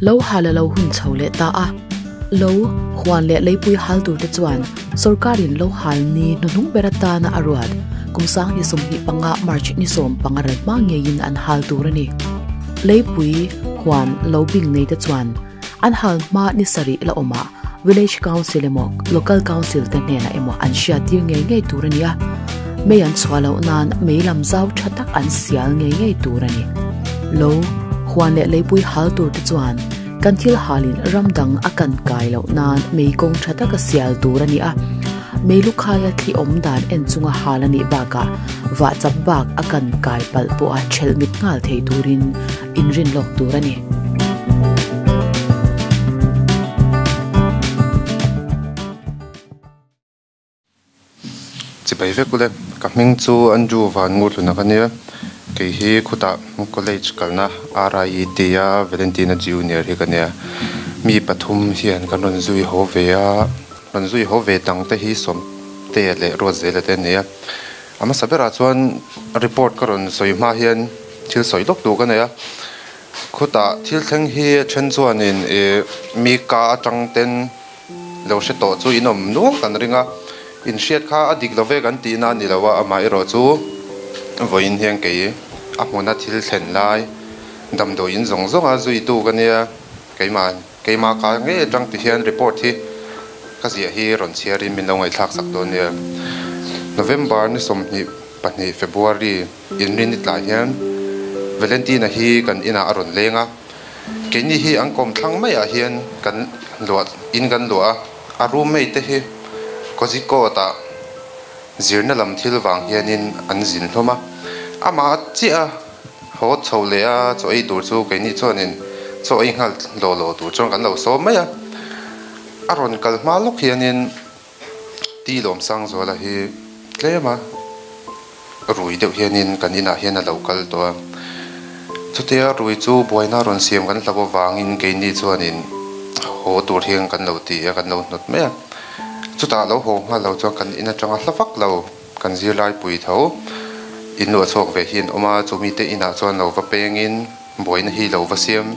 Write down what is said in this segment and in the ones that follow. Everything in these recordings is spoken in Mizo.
Lo hal a lo hun chho leh ta a. Lo, huan leh leipui hal turte chuan sorkarin lo hal ni hnuhnung ber atana a ruat kum sang ni 25 March ni 15 ral hma ngeiin an hal tur a ni. Leipui, huan, lo bing neite chuan an hal hma ni sarih la awmah Village Council emaw Local Council te hnenah emaw an hriattir ngei ngei tur a ni a, mei an chhuah loh nan mei lam zau tha tak an sial ngei ngei tur a ni. Lo, huan leh leipui hal tur te chuan kan thil halin ram dang a kan kai loh nan mei kawng tha taka sial tur a ni a, mei lukhaia thli awm dan en chunga hal a nih bakah vah chap bak a kan kai palh pawha thelh mit nghal thei turin inrin lawk tur a ni. Chibai vek ule, ka hming chu Andrew Van Ngurhluna ka nia, kei hi khutah college kalna RIET a Valentina Junior hi ka nia, mi pathum hian kan rawn zui haw ve a, rawn zui haw ve dang te hi Sawmtea leh Ruatzela te an ni a, a hmasa berah chuan report ka rawn sawi hma hian thil sawi lawk tur ka nei a, khutah thil thleng hi a then chuanin ih mi ka atang ten lo hre tawh chu in awm nual kan ring a, in hriat kha a dik lo ve kan tihna a ni lo a, amaherawh chu vawiin hian kei a hmuna thil thlen lai damdawi in zawng zawng a zuitu ka nia, keimah keimah ka ngei atang ti hian report hi ka ziah hi rawn chhiarin min lo ngaihthlak sak dawn nia. November ni 22 February inrin ni tlai hian Valentina hi kan inah a rawn leng a, keini hi an kawm thlang maiah hian kan luah in kan luah a, a roommate te hi Kozhikode ah zirna lam thil vang hianin an zin hlawm a, amah chiah a haw chho leh a chaw ei tur chu keini chuanin chaw ei nghal law law tur chuan kan lo sawm mai a, a rawn kal hma lawk hianin Ti Lawmsangzuala hi tlem a rui deuh hianin kan inah hian a lo kal tawh a, chutia rui chu buaina rawn siam kan hlauh avangin keini chuanin haw tur hian kan lo ti a, kan lo hnawt mai a, chutah lo haw nghal lo chuan kan in atanga hla vak lo kan zirlai pui tho in luah chhuak ve hi an awm a, chumi te inah chuan lo va pengin buaina hi lo va siam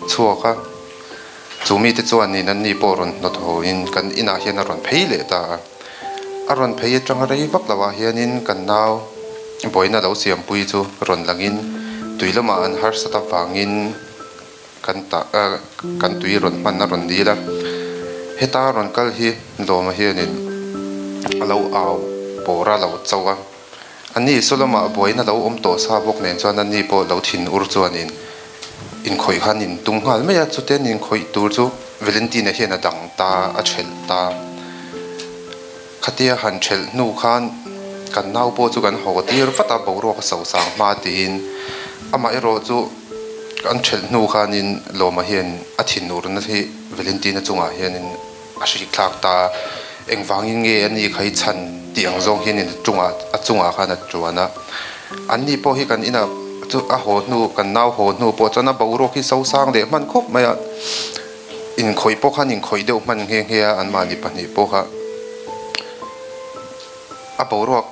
chhuak a. Chu mite chuan nin an ni pawh rawn hnawt hawiin kan inah hian a rawn phei leh ta a. A rawn phei atanga rei vak loah hianin kan nau buaina lo siampui chu rawn langin tui lamah an harsat avangin kan tah kan tui rawn hman a rawn dil a. Heta rawn kal hi Lawma hianin a lo au pawr a lo cho a. Ani saw lamah buaina lo awm tawh sa bawk nen chuan ani pawh lo thin ur chuanin Inkhawih khan in tum nghal mai a, chutiang inkhawih tur chu Valentina hian a dang ta, a thelh ta. Khatia han thelh hnu khan kan nau pawh chu kan haw tir vat a, boruak a so sang hma tiin amah erawh chu an thelh hnu khanin Lawma hian a thinurna hi Valentina chungah hianin a hrik thlak ta. Engvangin nge a ni kha hi chhan tih ang zawng hian in chungah a chungah khan a tuan a. An ni pawh hi kan inah chu a haw hnu kan nau haw hnu pawh chuan a boruak hi so sang leh hman khawp mai a. Inkhawih pawh khan inkhawih deuh hman nghe nghe a anmahni pahnih pawh kha a boruak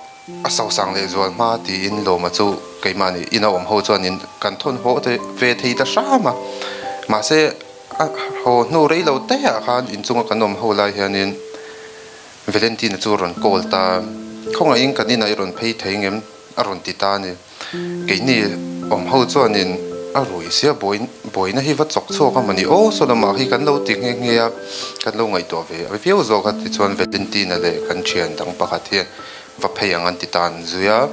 a so sang leh zual hma tiin Lawma chu keimahni ina awm ho chuanin kan thawn haw ve thei ta hram a. Mahse. A haw hnu rei lo te ah khan inchunga kan awm ho lai hianin Valentina chu a rawn call ta, Khawngaihin kan inah i rawn phei thei ngem? a rawn ti ta a ni. Keini awm ho chuanin a rui sia buai buaina hi va chawk chhuak a mawni aw saw lamah hi kan lo ti nghe nghe a, kan lo ngaihtuah ve a viau zawk a tichuan Valentina leh kan thian dang pakhat hian va phei ang an ti ta an zui a,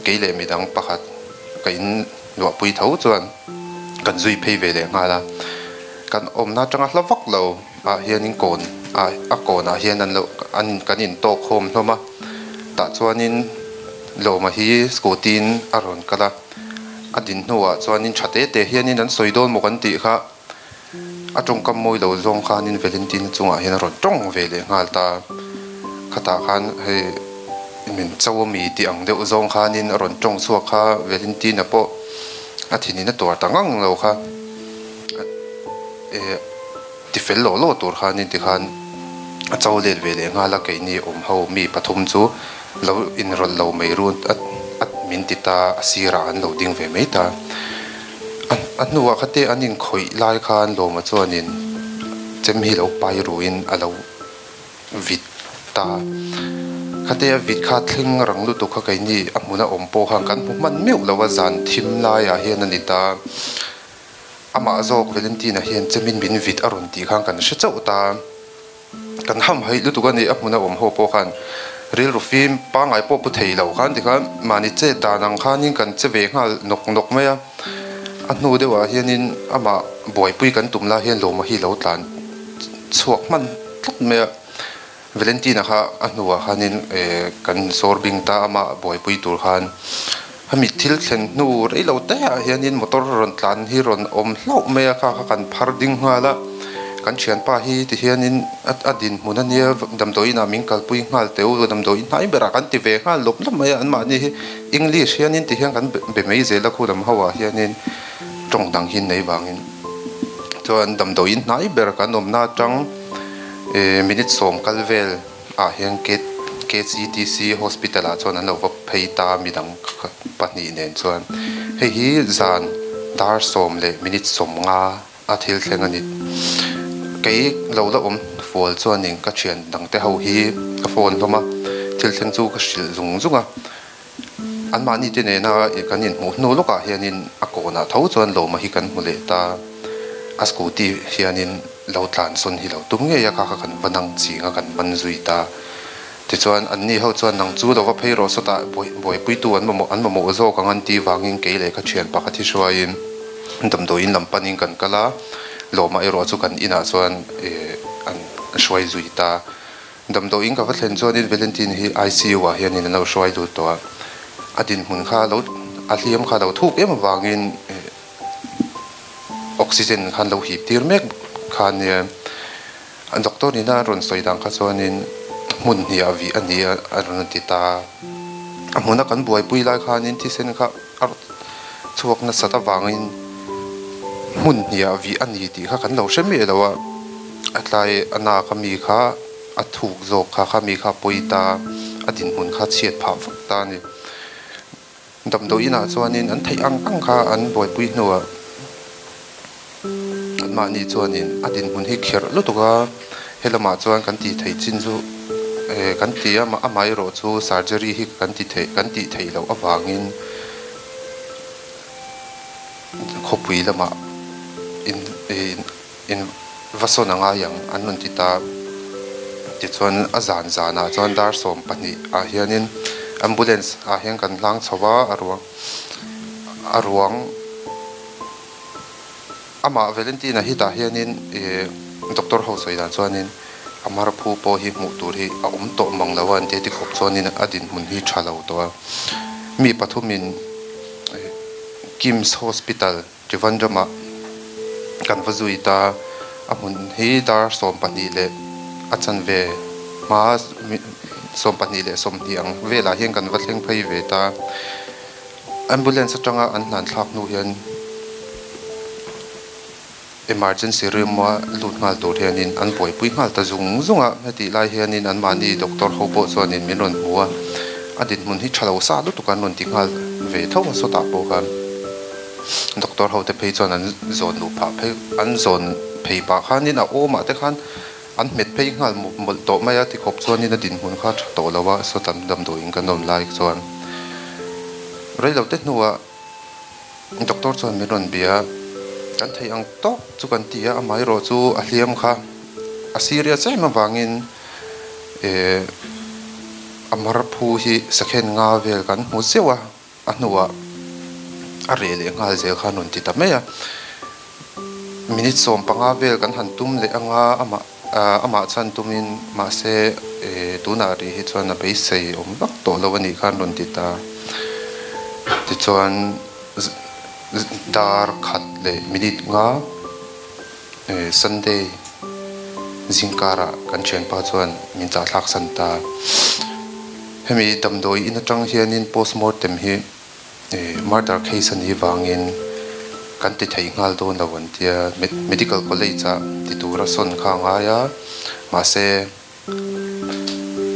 kei leh midang pakhat ka in luahpui tho chuan kan zui phei ve leh nghal a, kan awmna atanga hla vak lo ah hianin kawn ah a kawnah hian an lo an kan intawk khawm hlawm a, tah chuanin Lawma hi scooty in a rawn kal a, a din hnuah chuanin tha te te hianin an sawi dawn maw kan tih kha a tawngkam mawi lo zawng khanin Valentina chungah hian a rawn tawng ve leh nghal ta, khatah khan hei min cho a mi tih ang deuh zawng khanin a rawn tawng chhuak kha Valentina pawh a thinin a tuar ta ngang lo kha eh ti fel lawh lawh tur khanin tikhan a cho let ve leh nghal a keini awm ho mi pathum chu lo inrawlh lo mai run a min ti ta a sirah an lo ding ve mai ta. A hnuah khate an inkhawih lai khan Lawma chuanin chem hi lo pai ruin a lo vit ta. Khate a vit kha thleng rang lutuk kha keini a hmuna awm pawh khan kan hmu hman meuh lo a, zan thim laiah hian a ni ta. Amah zawk Valentina hian chemin min vit a rawn tih khan kan hre chauh ta. Kan ham haih lutuk a ni, a hmuna awm ho pawh khan rilru fim pangngai pawh pu thei lo khan tikhan mahni chet dan ang khanin kan che ve nghal nawk nawk mai a. A hnu deuhah hianin amah buaipui kan tum lai hian Lawma hi lo tlan chhuak hman tlat mai a. Valentina kha a hnuah khanin kan sawr bing ta amah buaipui tur khan hemi thil thlen hnu rei lo te ah hianin motor rawn tlan hi rawn awm hlauh mai a kha kha kan phar ding nghal a kan thianpa hi ti hianin a dinhmun ania damdawiin ah min kalpui nghal teh u damdawiin hnai berah kan ti ve nghal lawp lawp mai a anmahni hi English hianin ti hian kan be mai zel a khu lam ho ah hianin tawng dang hi nei vangin chuan damdawiin hnai ber kan awmna atang. Minute sawm kal vel ah hian KCTC hospital ah chuan an lo va phei ta midang pahnih nen chuan hei hi zan dar sawm leh minute sawm nga a thil thleng a ni. Kei lo la awm fual chuanin ka thian dang te ho hi ka phone hlawm a, thil thleng chu ka hrilh zung zung a. Anmahni te nena kan inhmuh hnu lawkah hianin a kawnah tho chuan Lawma hi kan hmu leh ta. A scooty hianin lo tlan sawn hi lo tum ngei a, kha kha kan va nang ching a, kan man zui ta. Tichuan anni ho chuan nang chu lo va phei rawh sawtah buaipuitu an mamawh an mamawh zawk ang an tih vangin kei leh ka thian pakhat hi hruaiin damdawiin lam panin kan kal a, Lawma erawh chu kan inah chuan an hruai zui ta. Damdawiin ka va thlen chuanin Valentine hi ICU ah hianin an lo hruai lut tawh a, a dinhmun kha lo a hliam kha lo thuk em avangin oxygen khan lo hip tir mek kha ania. Doctor nena a rawn sawi dan kha chuanin hmun hnih ah vih a ni a a rawn ti ta a. A hmuna kan buaipui lai khanin thisen kha a chhuak nasat avangin hmun hnih ah vih a ni tih kha kan lo hre miah lo a. A tlai a nak a mi kha a thuk zawk kha kha mi kha a pawi ta a dinhmun kha chhiat phah vak ta a ni. Damdawi inah chuanin an theih ang ang kha an buaipui hnuah anmahni chuanin a dinhmun hi kherh lutuk a, helamah chuan kan tih theih chin chu eh kan ti a amaherawh chu surgery hi kan ti theih kan tih theih loh avangin khawpui lamah in eh In va sawn a ngai ang an rawn ti ta. Tichuan a zan zanah chuan dar 12 ah hianin ambulance ah hian kan hlang chho a, a ruang a ruang amah Valentina hi tah hianin ih doctor ho sawi dan chuanin a mar phu pawh hi hmuh tur hi a awm tawh mang lo a an ti a tikhawp chuanin a dinhmun hi tha lo tawh a. Mi pathumin KIMS hospital. Trivandrum-ah kan va zui ta. A hmun hi dar 12 leh a chanve hma 12 leh 20 ang velah hian kan va thleng phei ve ta. Ambulance atanga an hlan thlak hnu hian emergency room-a lut nghal tur hianin an buaipui nghal ta zung zung a. Hetih lai hianin anmahni doctor ho pawh chuanin min rawn hmu a, a dinhmun hi tha lo sa lutuk an rawn ti nghal ve tho a sawtah pawh khan. Doctor ho te phei chuan an zawn luh phah phei an zawn phei pah khanin a awmah te khan an hmet phei nghal mawlh mawlh tawh mai a tikhawp chuanin a dinhmun kha tha tawh lo a sawtam damdawiin kan awm lai chuan reilo te hnuah doctor chuan min rawn bia a kan theih ang tawk chu kan ti a amaherawh chu a hliam kha a serious em avangin eh a mar phu hi second nga vel kan hmu zeuh a. A hnuah a reh leh nghal zel kha a rawn ti ta mai a. Minute 15 vel kan han tum leh anga amah amah chuan tumin mahse tunah rih hi chuan a beisei awm vak tawh lo a nih kha an rawn ti ta. Tichuan dar khat leh minute nga Sunday zingkarah kan thianpa chuan min chahthlak san ta. Hemi damdawi in atang hianin postmortem hi murder case a nih vangin kan ti thei nghal dawn lo an tia medical college ah ti tura sawn kha a ngai a mahse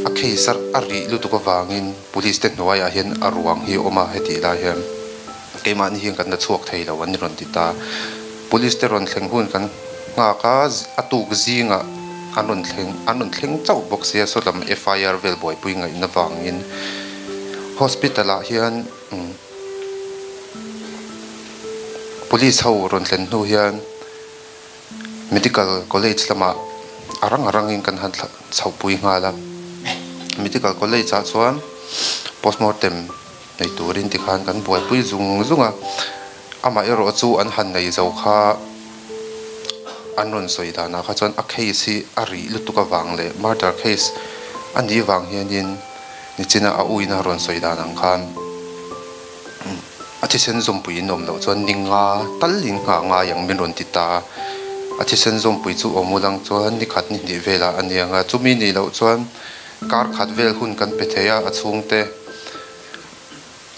a case a rih lutuk avangin police te hnuaiah hian a ruang hi a awm a hetih lai hian. Keimahni hian kan la chhuak thei lo an rawn ti ta. Police te rawn thleng hun kan nghak a, a tuk zingah an rawn thleng an rawn thleng chauh bawk sia saw lam FIR vel buaipui ngaihna vangin hospital ah hian police ho rawn thlen hnu hian medical college lamah a rang a rangin kan han chhohpui nghal a, medical college ah chuan postmortem nei turin tikhan kan buaipui zung zung a, amaherawh chu an han nei zo kha an rawn sawi danah kha chuan a case hi a rih lutuk avang leh murder case a nih vang hianin nichina a uina rawn sawi dan ang khan a thisen zawmpui in awm loh chuan ni nga tal in nghah ngai ang min rawn ti ta a, a thisen zawmpui chu awm ulang chuan ni khat ni hnih velah a ni ang a, chumi nih loh chuan kar khat vel hun kan pe thei a, a chhungte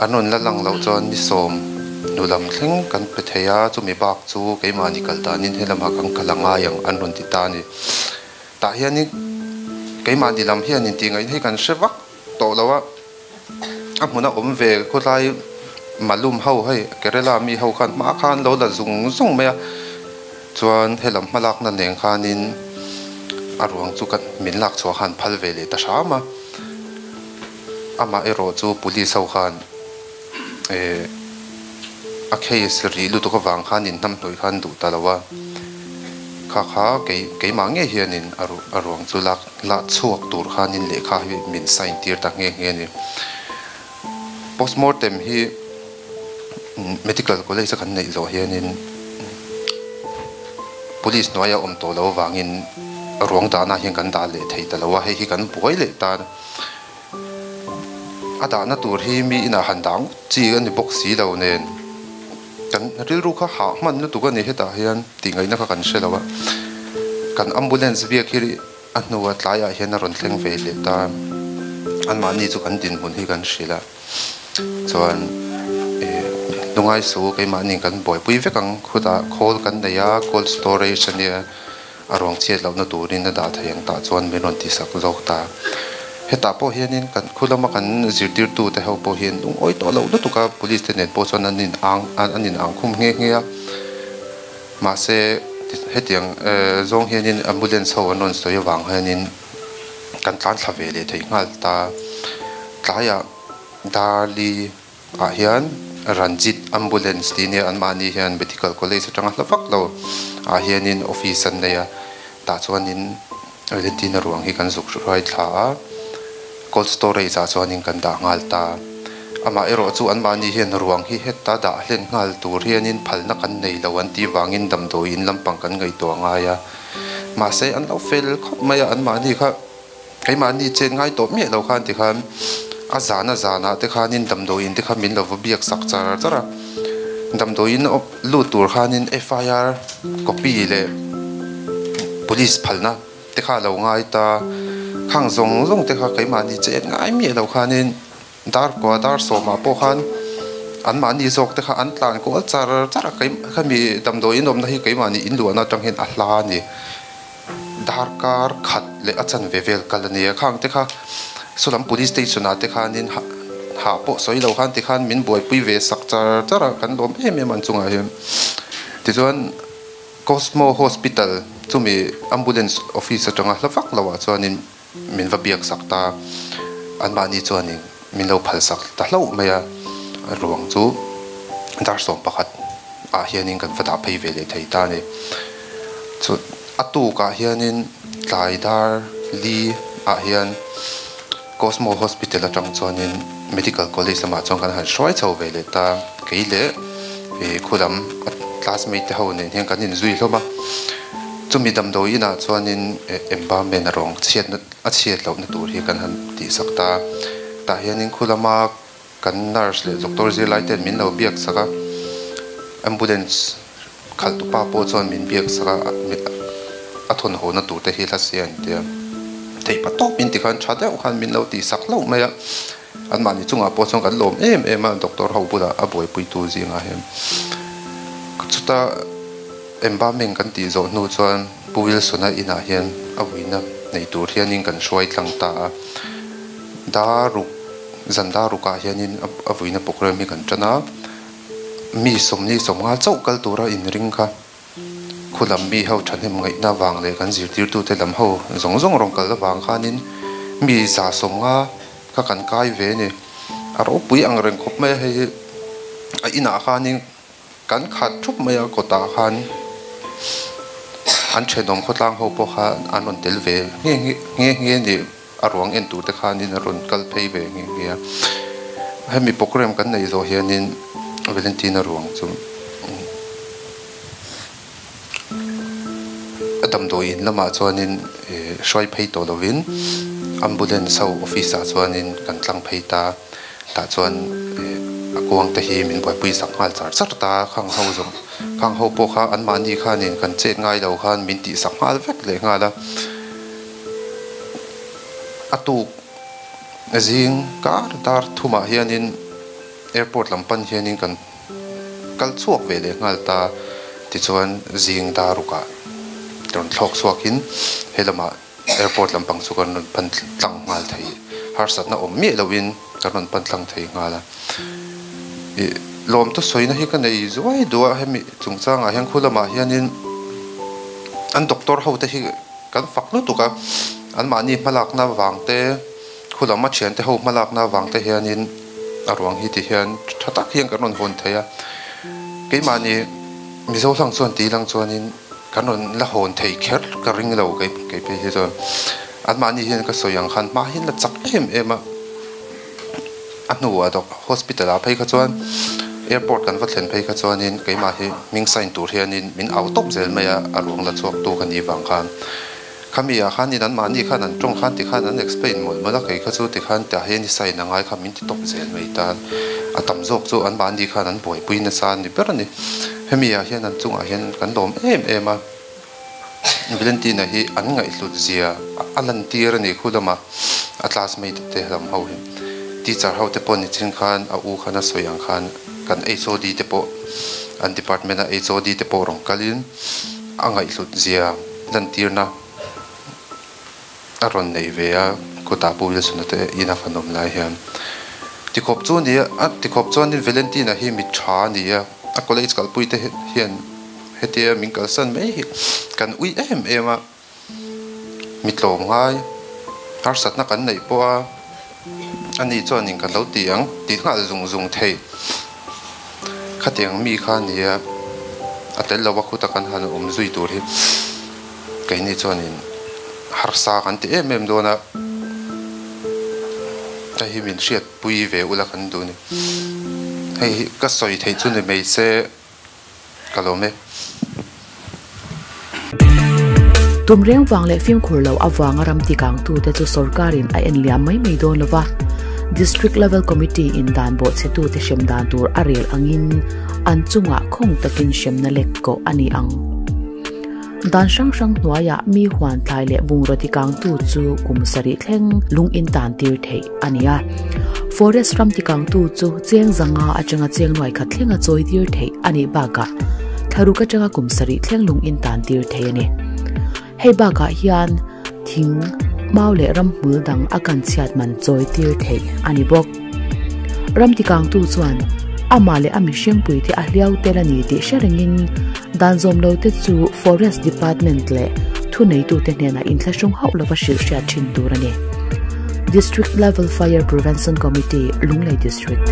an rawn la lang loh chuan ni sawm hnu lam thleng kan pe thei a, chumi bak chu keimahni kal danin helamah kan kal a ngai ang an rawn ti ta a ni. Tah hianin keimahni lam hian intih ngaihna hi kan hre vak tawh lo a, a hmuna awm ve khawtlai malum ho hei Kerala mi ho khan hma khan lo la zung zung mai a, chuan helam hmalakna nen khanin a ruang chu kan min lak chhuah khan phal ve leh ta hram a, amah erawh chu police ho khan eh a case rih lutuk avang khan inhnamhnawih khan duh ta lo a, kha kha kei keimah ngei hianin a ruang chu lak la chhuak tur khanin lehkha hi min sign tir ta nghe nghe a ni. Postmortem hi medical college a kan neih zawh hianin police hnuaia awm tawh loh avangin ruang dahna hian kan dah leh thei ta lo a, hei hi kan buai leh tan. A dahna tur hi mi inah han dah ngawt chi a ni bawk si lo nen kan rilru kha hah hman lutuk a ni hetah hian tih ngaihna kha kan hre lo a, kan ambulance biak hi a hnua tlaiah hian a rawn thleng ve leh ta, anmahni chu kan dinhmun hi kan hrilh a, chuan eh lungai su keimahni kan buaipui vek ang khutah khawl kan nei a cold storage a nia. A ruang chhiat lohna turin a dah thei ang tah chuan min rawn tisak zawk ta. Hetah pawh hianin kan khu lama kan zirtirtute ho pawh hian lungawi tawh loh lutuk a, police te nen pawh chuan an in ang an in ang khum nghe nghe a. Mahse hetiang zawng hianin ambulance ho an rawn sawi avang hianin kan tlan thla ve leh thei nghal ta. Tlaiah Darli. Ah hian Ranjit Ambulance tih nia anmahni hian Medical College atanga hla vak lo ah hianin office an nei a, tah chuanin Valentina ruang hi kan zuk hruai thla a, cold storage ah chuanin kan dah nghal ta. Amah erawh chu anmahni hian ruang hi heta dah hlen nghal tur hianin phalna kan nei lo an tih vangin damdawi in lampang kan ngaihtuah ngai a, mahse an lo fel khawp mai a anmahni kha. Keimahni chet ngai tawh miah lo khan tikhan a zan a zanah te khanin damdawiin te kha min lo va biak sak char char a, damdawiin lut tur khanin FIR copy leh police phalna te kha a lo ngai ta, khang zawng zawng te kha keimahni chet ngai miah lo khanin dar kua dar sawmah pawh khan anmahni zawk te kha an tlan kual char char a, khami damdawiin awmna hi keimahni inluahna atang hian a hla a ni. Darkar khat leh a chanve vel kal a ni a, khang te kha sawlam police station ah te khanin hah pawh sawi lo khan tikhan min buaipui ve sak char char a, kan lawm em em an chungah hian. Tichuan Cosmo Hospital chumi ambulance office atanga hla vak loh ah chuanin min va biak sak ta, anmahni chuanin min lo phal sak ta hlauh mai a, ruang chu dar 11 ah hianin kan va dah phei ve leh thei ta a ni. Chu a tukah hianin tlai dar li ah hian Cosmo Hospital atang chuanin Medical College lamah chuan kan han hruai chho ve leh ta, kei leh ih khulam classmate te ho nen hian kan inzui hlawm a, chumi damdawi inah chuanin embalmment a rawng chhiatna a chhiat lohna tur hi kan han tihsak ta, tah hianin khulama kan nurse leh doctor zirlai ten min lo biak sak a, ambulance khalh tupa pawh chuan min biak sak a, a thawn haw na tur te hi hla sia an tia, theih pa tawp in tikhan tha deuh khan min lo tih sak hlauh mai a, anmahni chungah pawh chuan kan lawm em em a, doctor ho bulah a buaipui tu zingah hian chuta embalming kan tih zawh hnu chuan Pu Wilson-a inah hian a vuina nei tur hianin kan hruai tlang ta a, daruk. Zan darukah hianin a vuina programme hi kan tan a, Mi 40 50 chauh kal tura inring kha khulam mi ho thahnem ngaihna vang leh kan zirtirtute lam ho zawng zawng rawn kal avang khanin mi 150 kha kan kai ve a ni. A ropui ang reng khawp mai a hei hi a inah khanin kan khat thup mai a kawtah khan an thenawm khawtlang ho pawh kha an rawn tel ve nghe nghe nghe a ni. A ruang en tur te khanin a rawn kal phei ve nghe nghe a. Hemi program kan neih zawh hianin Valentina ruang chu a damdawi in lamah chuanin hruai phei tawh lovin ambulance ho office ah chuanin kan tlang phei ta. Tah chuan a kuang te hi min buaipui sak nghal char char ta a, khang ho zawng khang ho pawh kha anmahni khanin kan chet ngai lo khan min tih sak nghal vek leh nghal a. A tuk zing kar dar thumah hianin airport lam pan hianin kan kal chhuak ve leh nghal ta tichuan zing dar rukah rawn thlawk chhuakin he lamah airport lampang chu kan rawn pan tlang nghal thei harsatna awm miah lohin kan rawn pan tlang thei nghal a ih lawmte sawina hi ka nei zuai duh a hemi chungchangah hian khu lamah hianin an doctor ho te hi. Kan fak lutuk a, anmahni hmalakna vang te, khulam a thiante ho hmalakna vang te hianin a ruang hi ti hian tha tak hian kan rawn hawn thei a. Keimahni Mizo hlang chuan tih lang chuanin kan rawn la hawn thei kher ka ring lo kei kei phei hi chuan. Anmahni hian ka sawi ang khan hma hian la chak em em a. A hnuah dawk hospital ah phei kha chuan airport kan va thlen phei kha chuanin keimah hi hming sign tur hianin min au tawp zel mai a, a ruang la chhuak tu ka nih vang khan. Khami ah khanin an mahni khan an tawng khan tikhan an explain mawlh mawlh a, kei kha chu tikhan tah hian i sign a ngai kha min ti tawp zel mai tan. A tam zawk chu an mahni khan an buaipui nasa a ni ber a ni. Hemi ah hian an chungah hian kan lawm em em a. Valentina hi an ngaihhlut zia a lantir a ni khu lama a classmate te lam ho hi teacher ho te pawh ni chin khan a u khan a sawi ang khan kan HOD te pawh an department a HOD te pawh rawn kalin a ngaihhlut zia lantirna a rawn nei ve a khutah Pu Wilson-a te ina kan awm lai hian tikhawp chu a ni a tikhawp chuanin Valentina hi mi tha a ni a a college kalpui te hian. Hetia min kalsan mai hi kan ui em em a, mi tlawm ngai harsatna kan neih pawh a, ani chuanin ka lo ti ang tih nghal zung zung thei. Khatiang mi kha a ni a, a tel lo a khuta kan han awm zui tur hi keini chuanin harsa kan ti em em dawn a, hei hi min hriatpui ve ula kan duh a ni. Hei hi ka sawi theih chu ni mai se. Ka lawm e. Tum reng vang leh fimkhur lo avanga ram tikangtute chu sorkarin a en liam mai mai dawn lova, District Level Committee in dan bawhchhetute hrem dan tur a rel angin an chungah khawng takin hremna lek kawh a ni ang. Dan hrang hrang hnuaiah mi huan thlai leh bungraw tikangtu chu kum sarih thleng lung in tan tir theih a ni a. Forest ram tikangtu chu cheng zanga atanga cheng nuai khat thlenga chawi tir theih a nih bakah thlaruk atanga kum sarih thleng lung in tan tir thei a ni. Hei bakah hian thing, mau leh ramhmul dang a kan chhiat man chawi tir theih a ni bawk. Ram tikangtu chuan amah leh a mihringpui te a hliau tel a ni tih hre rengin dan zawm lo te chu Forest Department leh thuneitute hnenah inthlahrung hauh lova hrilh hriat thin tur a ni. District Level Fire Prevention Committee, Lunglei District.